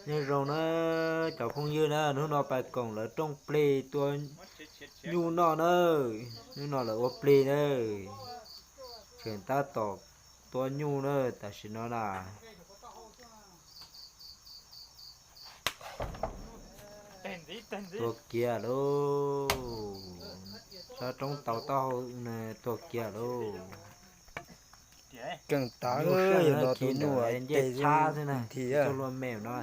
Nyob zoo na cov phooj ywg na, hnub no pais koom lawv rooj plig tua nyuj noj na, hnub no lawv ua plig na, tseem tab tom tua nyuj na, tam sim no na. Tua kiag lauj, sab roob tau taub hau tua kiag lauj. Keej tas, yog no tus nyuj ncej txhab xwb na, tsis txog luag me no.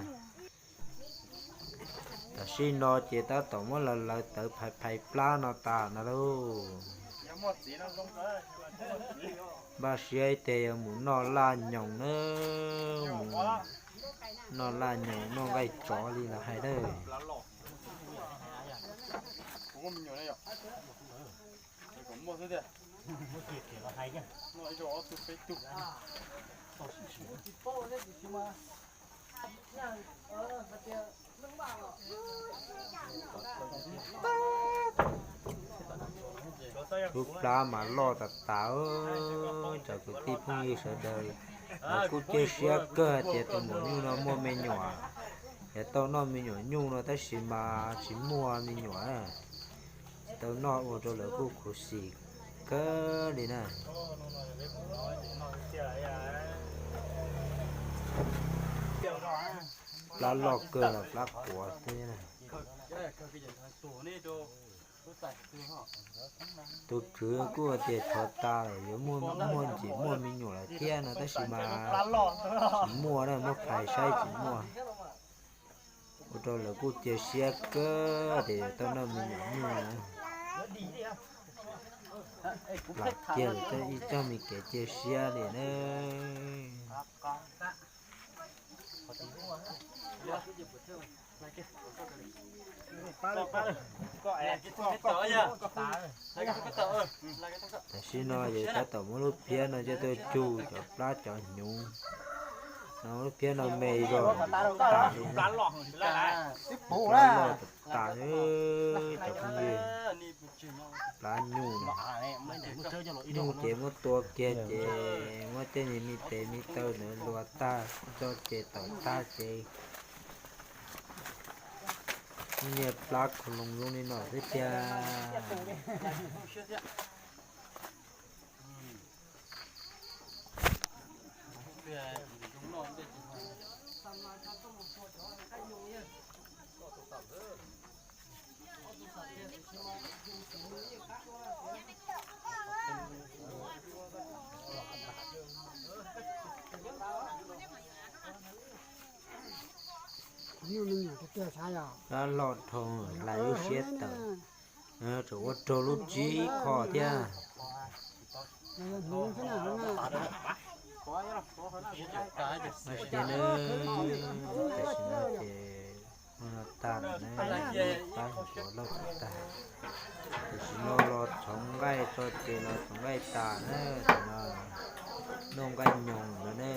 Tam sim no ces tab tom muab lawv lawv tawv phais phais plab no tas no lauj. Npaj siab ib teg yuav mus noj laj nyoos na, mus noj laj nyoos noj nqaij tsov li lawv hais na. Lub plab mas loj tas tas, cov kwv tij phooj ywg sawv daws, lawv kuj cia siab kawg hais tias tus maum nyuj no muaj me nyuam, yuav tau noj me nyuam nyuj no tab sis mas tsis muaj me nyuam. Tsis tau noj ua rau lawv kuj khuv xim kawg li na. Plab loj kawg los plab quav xwb. Tus tswv kuj tias thov tas lawm yuav muaj ntxim muaj me nyuam lawm thiab no tab sis mas tsis muaj na, muab phais saib tsis muaj. Ua rau lawv kuj cia siab kawg tias yuav tau noj me nyuam nyuj na. Lam cia lawm ib txoj me kev cia siab li na. Tam sim no ces tab tom muab lub phiab no coj tuaj cug cov plab cov hnyuv no, lub phiab no me zog tas li na. Plab loj tas tas, cov phooj ywg, plab nyuj no. Nyuj ces muab tua kiag ces muab tej me tes me taw ntawd luas tag, tso ces tawm tag ces niag plab khaus loos zoo li no xwb tiag. Plab loj dhau, hlais lub siab tawm, tseem ua raug lub tsib qho thiab. Tam sim no ces ua no tag lawm na, pab ncuav loj tag. Tam sim no los txhoov nqaij tso ces los txhoov nqaij tas na, tam no noj nqaij nyoos lawm ne.